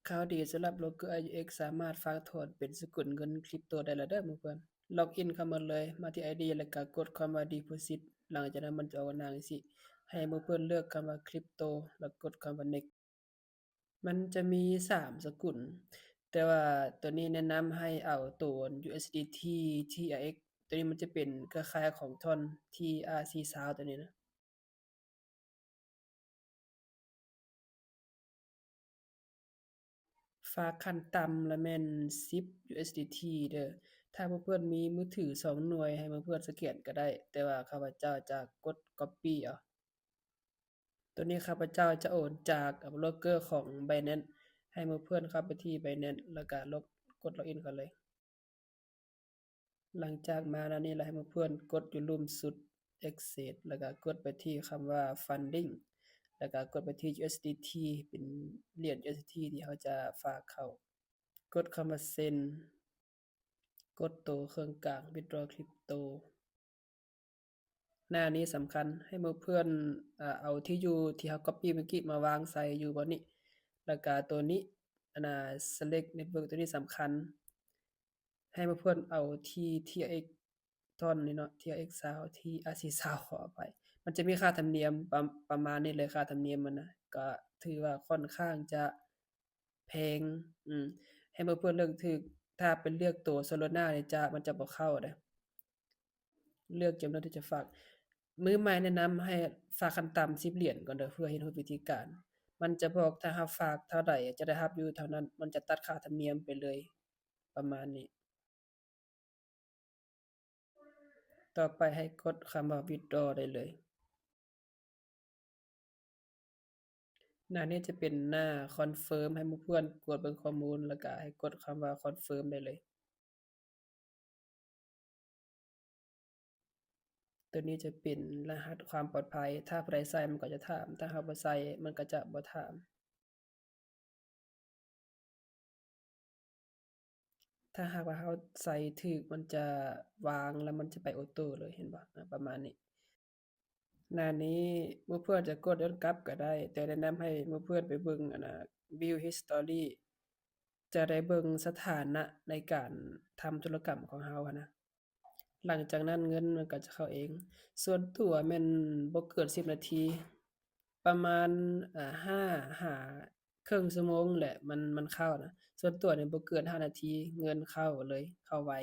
ຂ່າວດີສຳລັບໂບຣກເກີ IUX ສາມາດຝາກຖອນເປັນສະກຸນເງິນຄຣິບໂຕໄດ້ແລ້ວເດີໝູ່ເພື່ອນ. ລັອກອິນເຂົ້າມາເລີຍ, ມາທີ່ ID ແລ້ວກະກົດຄຳວ່າ Deposit ຫຼັງຈາກນັ້ນມັນຈະອອກໜ້າຈັ່ງຊີ້, ໃຫ້ໝູ່ເພື່ອນເລືອກຄຳວ່າ Crypto ແລ້ວກົດຄຳວ່າ Next. ມັນຈະມີສາມສະກຸນ, ແຕ່ວ່າໂຕນີ້ແນະນຳໃຫ້ເອົາໂຕ USDT TRX ໂຕນີ້ມັນຈະເປັນເຄືອຂ່າຍຂອງ Tron TRC ຊາວໂຕນີ້ນະ. ຝາກຂັ້ນຕ່ຳລະແມ່ນສິບ USDT ເດີ. ຖ້າໝູ່ເພື່ອນມີມືຖືສອງໜ່ວຍ ໃຫ້ໝູ່ເພື່ອນສະແກນກໍໄດ້, ແຕ່ວ່າຂ້າພະເຈົ້າຈະກົດ Copy ເອົາ. ໂຕນີ້ຂ້າພະເຈົ້າຈະໂອນຈາກໂບຣກເກີຂອງ Binance ໃຫ້ໝູ່ເພື່ອນເຂົ້າໄປທີ່ Binance ແລ້ວກະລົກ ກົດ Login ເຂົ້າເລີຍ. ຫຼັງຈາກມາໜ້ານີ້ແລ້ວ ໃຫ້ໝູ່ເພື່ອນກົດຢູ່ລຸ່ມສຸດ Access ແລ້ວກະກົດໄປທີ່ຄຳວ່າ Funding ແລ້ວກະກົດໄປທີ່ USDT ເປັນຫຼຽນ USDT ທີ່ເຮົາຈະຝາກເຂົ້າ. ກົດຄຳວ່າ Send ກົດໂຕເຄິ່ງກາງ Withdraw Crypto. ໜ້ານີ້ສຳຄັນ, ໃຫ້ໝູ່ເພື່ອນ ເອົາທີ່ຢູ່ທີ່ເຮົາ Copy ເມື່ອກີ້ມາວາງໃສ່ຢູ່ບ່ອນນີ້, ແລ້ວກະໂຕນີ້ ອັນນ່າ Select Network ໂຕນີ້ສຳຄັນ, ໃຫ້ໝູ່ເພື່ອນເອົາທີ່ TRX Tron ນີ້ເນາະ TRX ຊາວ TRC ຊາວ ຂໍອະໄພ, ມັນຈະມີຄ່າທຳນຽມປະ ປະມານນີ້ເລີຍ, ຄ່າທຳນຽມມັນນະ ກໍຖືວ່າຂ້ອນຂ້າງຈະ ແພງ ອືມ ໃຫ້ໝູ່ເພື່ອນເລືອກຖືກ. ຖ້າໄປເລືອກໂຕ Solana ນີ້ຈະ ມັນຈະບໍ່ເຂົ້າເດ້. ເລືອກຈຳນວນທີ່ຈະຝາກ. ມືໃໝ່ແນະນຳໃຫ້ຝາກຂັ້ນຕ່ຳສິບຫຼຽນກ່ອນເດີ ເພື່ອເຮັດຮູ້ວິທີການ. ມັນຈະບອກຖ້າເຮົາຝາກເທົ່າໃດ ຈະໄດ້ຮັບຢູ່ເທົ່ານັ້ນ, ມັນຈະຕັດຄ່າທຳນຽມໄປເລີຍ ປະມານນີ້. ຕໍ່ໄປໃຫ້ກົດຄຳວ່າ Withdraw ໄດ້ເລີຍ. ໜ້ານີ້ຈະເປັນໜ້າ Confirm ໃຫ້ໝູ່ເພື່ອນກວດເບິ່ງຂໍ້ມູນ ແລ້ວກະໃຫ້ກົດຄຳວ່າ Confirm ໄດ້ເລີຍ. ໂຕນີ້ຈະເປັນລະຫັດຄວາມປອດໄພ, ຖ້າຜູ້ໃດໃສ່ມັນກໍຈະຖາມ, ຖ້າເຮົາບໍ່ໃສ່ມັນກໍຈະບໍ່ຖາມ. ຖ້າຫາກວ່າເຮົາໃສ່ຖືກ ມັນຈະວາງ ແລ້ວມັນຈະໄປໂອໂຕ້ເລີຍ ເຫັນບໍ່? ອາ ປະມານນີ້. ໜ້ານີ້ໝູ່ເພື່ອນຈະກົດຍ້ອນກັບກໍໄດ້, ແຕ່ແນະນຳໃຫ້ໝູ່ເພື່ອນໄປເບິ່ງ ອັນນ່າ View History ຈະໄດ້ເບິ່ງສະຖານະໃນການທຳທຸລະກຳຂອງເຮົາຫັ້ນນະ. ຫຼັງຈາກນັ້ນເງິນມັນກໍຈະເຂົ້າເອງ. ສ່ວນຕົວແມ່ນບໍ່ເກີນສິບນາທີ, ປະມານ ອາ ຫ້າຫາເຄິ່ງຊົ່ວໂມງແຫຼະ ມັນ ມັນເຂົ້ານະ. ສ່ວນຕົວນີ້ບໍ່ເກີນຫ້ານາທີ ເງິນເຂົ້າເລີຍ, ເຂົ້າໄວ.